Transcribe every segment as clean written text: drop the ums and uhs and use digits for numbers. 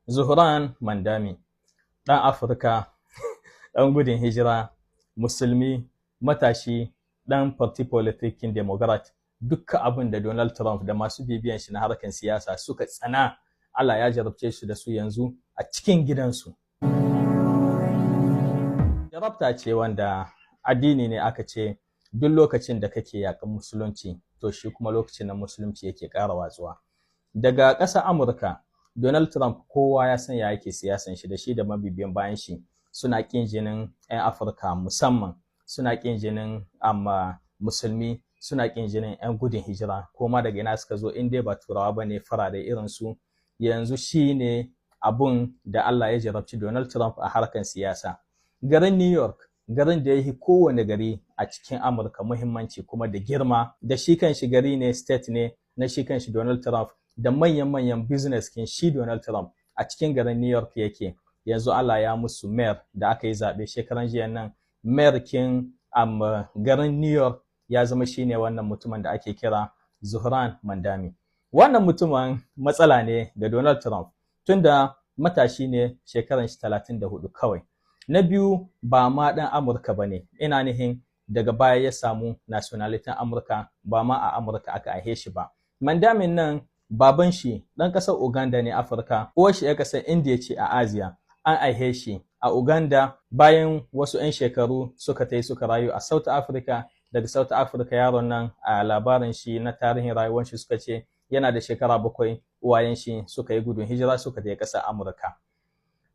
Zohran Mamdani, ɗan Afirka, ɗan gudun hijira, musulmi, matashi, ɗan parti politique Democrat, dukkan abin da Donald Trump da masu bibiyan shi na harkar siyasa suka tsana, Allah ya jarabce shi da su yanzu a cikin gidansu. Jarabta ce wanda addini ne aka ce duk lokacin da kake yaƙan musulunci, to shi kuma lokacin da musulunci yake ƙara watsuwa. Daga ƙasar Amurka, Donald Trump kowa ya san ya yake siyasan shi, da shi da mabibiyan bayan shi suna ƙin jinin 'yan Afirka, musamman suna ƙin jinin amma musulmi, suna ƙin jinin 'yan gudun hijira, ko ma daga ina suka zo, in dai ba Turawa ba ne farare irin su. Yanzu shi ne abun da Allah ya jarabci Donald Trump a harkar siyasa. Garin New York, garin da ya yi kowane gari a cikin Amurka muhimmanci kuma da girma, da shi kan shi gari ne, state ne na shi kan shi Donald Trump, da manyan-manyan business kin shi Donald Trump a cikin garin New York yake. Yanzu Allah ya musu mayor da aka yi zaɓe shekaran jiya nan, mayor kin garin New York ya zama shine wannan mutumin da ake kira Zohran Mamdani. Wannan mutumin matsala ne ga Donald Trump, tunda matashi ne, shekaran shi 34 kawai. Na biyu, ba ma ɗan Amurka ba ne, ina nihin daga baya ya samu nationality Amurka, ba ma a Amurka aka aihe shi ba. Mamdanin nan, baban shi ɗan ƙasar Uganda ne, Afirka, uwar shi 'yar ƙasar India ce a Asia. An aihe shi a Uganda, bayan wasu 'yan shekaru suka tai suka rayu a South Africa. Daga South Africa, yaron nan a labarin shi na tarihin rayuwar shi suka ce yana da shekara 7 uwayen shi suka yi gudun hijira suka tai ƙasar Amurka.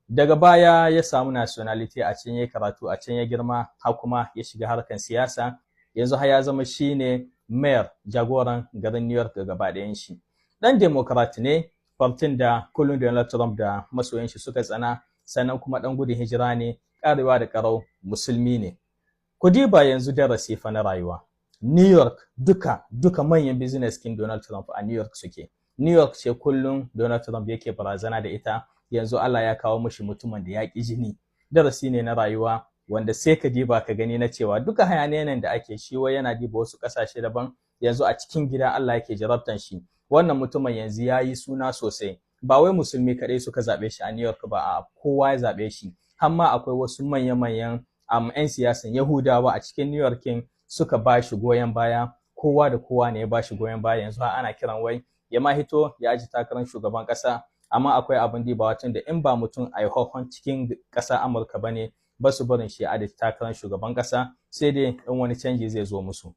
Daga baya ya samu nationality, a can ya karatu, a can ya girma, har kuma ya shiga harkar siyasa. Yanzu har ya zama shine mayor, jagoran garin New York gaba ɗayan shi. Ɗan Democrat ne, partin da kullum Donald Trump da masoyan shi suka tsana, sannan kuma ɗan gudun hijira ne, ƙarewa da ƙarau musulmi ne. Ku diba yanzu darasi fa na rayuwa. New York duka duka manyan business kin Donald Trump a New York suke. New York ce kullum Donald Trump yake barazana da ita, yanzu Allah ya kawo mishi mutumin da ya ƙi jini. Darasi ne na rayuwa wanda sai ka diba ka gani na cewa duka hayaniyan da ake, shi wai yana diba wasu ƙasashe daban, yanzu a cikin gida Allah yake jarabtan shi. Wannan mutumin yanzu ya yi suna sosai. Ba wai musulmi kaɗai suka zaɓe shi a New York ba, a kowa ya zaɓe shi. Har ma akwai wasu manya-manyan 'yan siyasan Yahudawa a cikin New York suka ba shi goyon baya, kowa da kowa ne ya ba shi goyon baya. Yanzu ana kiran wai ya ma hito ya aji takarar shugaban ƙasa, amma akwai abin dibawa, tun da in ba mutum a cikin ƙasa Amurka ba ne, ba su barin shi a takarar shugaban ƙasa, sai dai in wani canji zai zo musu.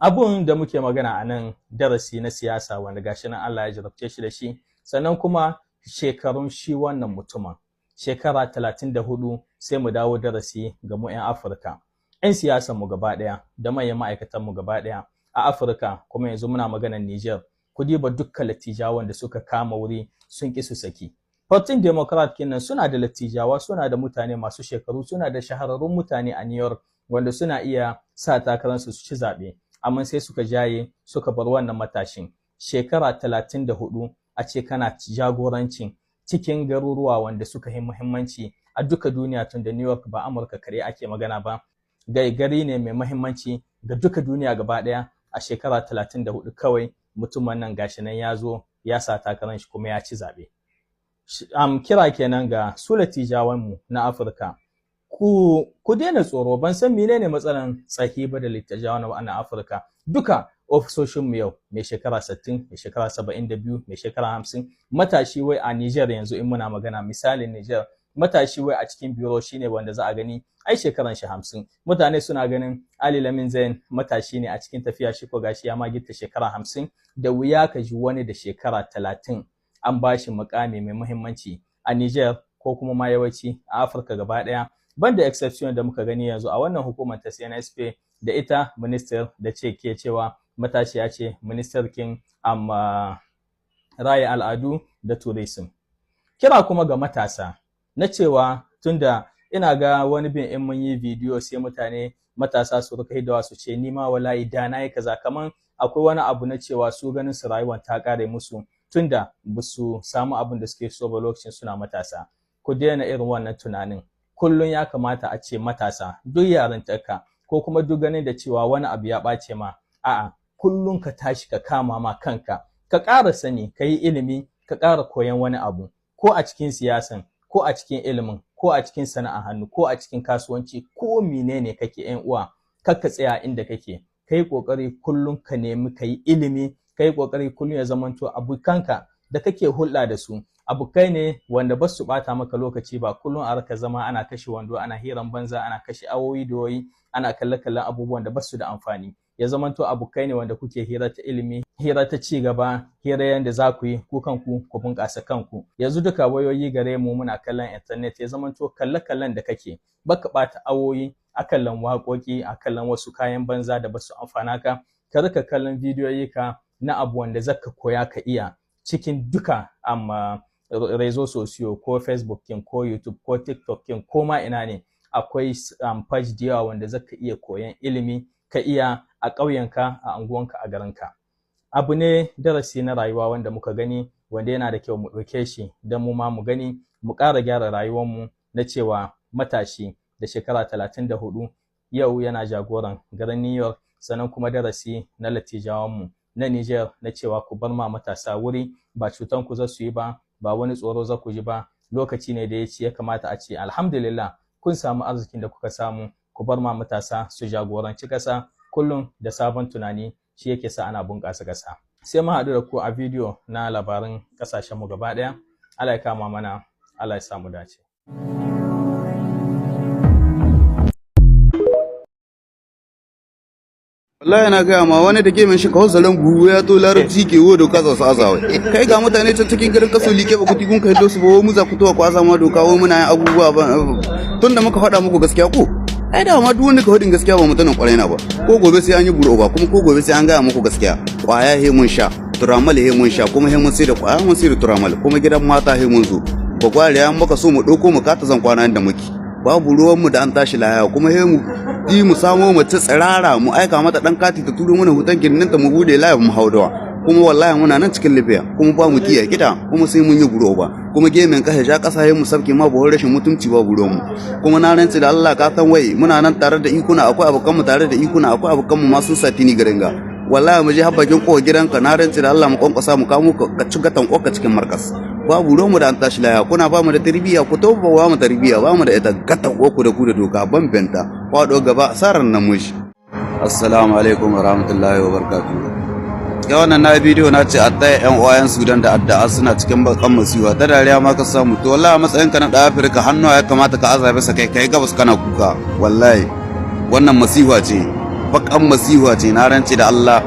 Abun da muke magana a nan, darasi na siyasa wanda gashi nan Allah ya jarabce shi da shi. Sannan kuma shekarun shi wannan mutumin shekara 34. Sai mu dawo darasi ga mu 'yan Afirka, 'yan siyasan mu gaba ɗaya da manyan ma'aikatan mu gaba ɗaya a Afirka, kuma yanzu muna maganar Niger. Ku diba dukkan lattijawan da suka kama wuri sun ƙi su saki. Partin Democrat kenan suna da lattijawa, suna da mutane masu shekaru, suna da shahararrun mutane a New York wanda suna iya sa takararsu su ci zaɓe, amma sai suka jaye suka bar wannan matashin, shekara 34 a ce kana jagorancin cikin garuruwa wanda suka yi muhimmanci a duka duniya, tun da New York ba Amurka kare ake magana ba, gai gari ne mai muhimmanci ga duka duniya gaba ɗaya. A shekara 34 kawai mutumin nan gashi nan ya zo ya sa takarar shi kuma ya ci zaɓe. Kira kenan ga su lattijawanmu na Afirka, ku daina tsoro. Ban san menene matsalan tsahi ba da lattijawan na Afirka. Duka ofisoshinmu yau, mai shekara 60, mai shekara 72, mai shekara 50, matashi wai a Niger yanzu, in muna magana misalin Niger, matashi wai a cikin biro shine wanda za a gani ai shekaran shi 50. Mutane suna ganin Ali Lamin Zain matashi ne a cikin tafiya, shi ko gashi ya ma gitta shekara 50. Da wuya ka ji wani da shekara 30 an ba shi mukami mai muhimmanci a Niger ko kuma ma yawanci a Afirka gaba ɗaya, banda exception da muka gani yanzu a wannan hukumar ta CNSP da ita minister da ce ke cewa matashiya ce, minister kin amma raya al'adu da tourism. Kira kuma ga matasa na cewa, tunda ina ga wani bin in mun yi bidiyo sai mutane matasa su rika hidawa su ce ni ma wallahi da na yi kaza, kaman akwai wani abu na cewa su ganin su rayuwar ta kare musu tunda ba su samu abin da suke so ba lokacin suna matasa. Ku daina irin wannan tunanin. Kullum ya kamata a ce matasa, duk yarintarka ko kuma duk ganin da cewa wani abu ya ɓace ma, a'a, kullum ka tashi ka kama ma kanka, ka ƙara sani, ka yi ilimi, ka ƙara koyon wani abu. Ko a cikin siyasan, ko a cikin ilimin, ko a cikin sana'a hannu, ko a cikin kasuwanci, ko menene kake, yan uwa, kar ka tsaya inda kake. Kai kokari kullum ka nemi ka yi ilimi. Kai kokari kullum ya zamanto abokanka da kake hulɗa da su abokai ne wanda ba su bata maka lokaci ba. Kullum a raka zama ana kashe wando, ana hiran banza, ana kashe awoyi da woyi, ana kalle kallon abubuwan da ba su da amfani. Ya zamanto abokai ne wanda kuke hira ta ilimi, hira ta ci gaba, hira yanda za ku yi ku kanku ku bunƙasa kanku. Yanzu duka wayoyi gare mu, muna kallon internet. Ya zamanto kalle kallon da kake, baka bata awoyi a kallon waƙoƙi, a kallon wasu kayan banza da ba su amfana ka. Ka rika kallon bidiyoyi ka na abu wanda zaka koya ka iya cikin duka amma réseaux sociaux, ko Facebook kin, ko YouTube, ko TikTok kin, ko ma ina ne, akwai page da yawa wanda zaka iya koyan ilimi ka iya a ƙauyenka, a anguwanka, a garinka. Abu ne darasi na rayuwa wanda muka gani, wanda yana da kyau mu ɗauke shi don mu ma mu gani mu ƙara gyara rayuwarmu, na cewa matashi da shekara 34 yau yana jagoran garin New York. Sannan kuma darasi na lattijawanmu na Niger na cewa ku bar ma matasa wuri. Ba cutan ku za su yi ba, ba wani tsoro za ku ji ba. Lokaci ne da ya ce ya kamata a ce alhamdulillah kun samu arzikin da kuka samu, ku bar ma matasa su jagoranci ƙasa. Kullum da sabon tunani shi yake sa ana bunƙasa ƙasa. Sai mu haɗu da ku a bidiyo na labaran ƙasashenmu gaba ɗaya. Allah ya kama mana, Allah ya samu dace. Wallahi na gaya ma, wani da gemin shi kawo zaren buhu ya to Larabci ke wo doka za su azawai. Kai, ga mutane can cikin garin kaso like ba ku kun kai su ba, mu za ku to ku aza ma doka, wai muna yin abubuwa ba. Tun da muka faɗa muku gaskiya ko ai da ma duk wanda ka faɗin gaskiya ba mutumin kwarai na ba. Ko gobe sai an yi buro ba, kuma ko gobe sai an gaya muku gaskiya. Kwaya he mun sha, turamal he mun sha, kuma he mun sai da kwaya, mun sai da turamal, kuma gidan mata he mun zo. Bagwariya muka so mu ɗauko mu kata zan kwana inda muke. Babu ruwanmu da an tashi laya, kuma he mu yi mu samo mace tsirara, mu aika mata dan kati ta turo mana hoton girninta, mu bude live mu haudawa. Kuma wallahi muna nan cikin Libya, kuma ba mu tiya gida, kuma sai mun yi buro ba, kuma gemen ka ja kasa mu sabke ma buhun rashin mutunci, ba buron mu. Kuma na rantsi da Allah, ka san wai muna nan tare da ikuna, akwai abokan mu tare da ikuna, akwai abokan mu ma sun sati ni garin ga. Wallahi mu je har bakin kowa gidanka, na rantsi da Allah, mu kwankwasa mu kamo ka ci gatan ka cikin markas. Babu ruwanmu da an tashi laya. Kuna ba mu da tarbiyya, ku to ba mu tarbiyya, ba mu da ita. Gatan ku da ku da doka bambanta kwado gaba asarar namiji. Assalamu alaikum wa rahmatullahi wa barakatuh. Ya wannan na bidiyo na ce a taya yan uwayen Sudan da addu'a, suna cikin bakan masiwa ta dariya ma ka samu. To wallahi matsayin ka na da Afirka, hannu ya kamata ka azabe sa kai kai gabas kana kuka. Wallahi wannan masiwa ce, bakan masiwa ce, na rance da Allah.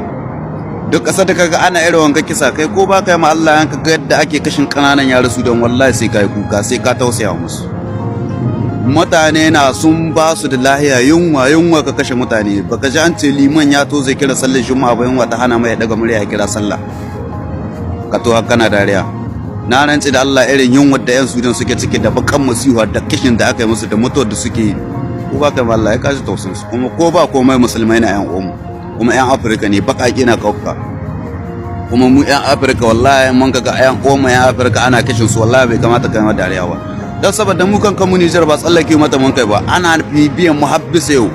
Duk ƙasar da kaga ana irin wanka kisa, kai ko ba kai ma Allah yanka ga yadda ake kashin ƙananan yara su don wallahi sai kai kuka, sai ka tausaya musu. Mutane na sun ba su da lahiya, yunwa, yunwa ka kashe mutane. Baka ji an ce liman ya to zai kira sallar Juma'a ba, yunwa ta hana mai daga murya ya kira sallah? Ka to kana dariya. Na rantsi da Allah, irin yunwa da yan Sudan suke ciki da bakan masiha da kishin da aka yi musu da mutuwar da suke yi, ko ba kai ma Allah ya kashi tausayin su. Kuma ko ba komai musulmai na yan uwanmu, kuma yan Afirka ne, baƙaƙe na kauka. Kuma mu yan Afirka, wallahi mun ga yan uwanmu yan Afirka ana kishin su, wallahi bai kamata kai ma dariya ba, don saboda mu kan kanmu Nijar ba tsallake mata mun kai ba, ana bibiyan mu habbisa yau.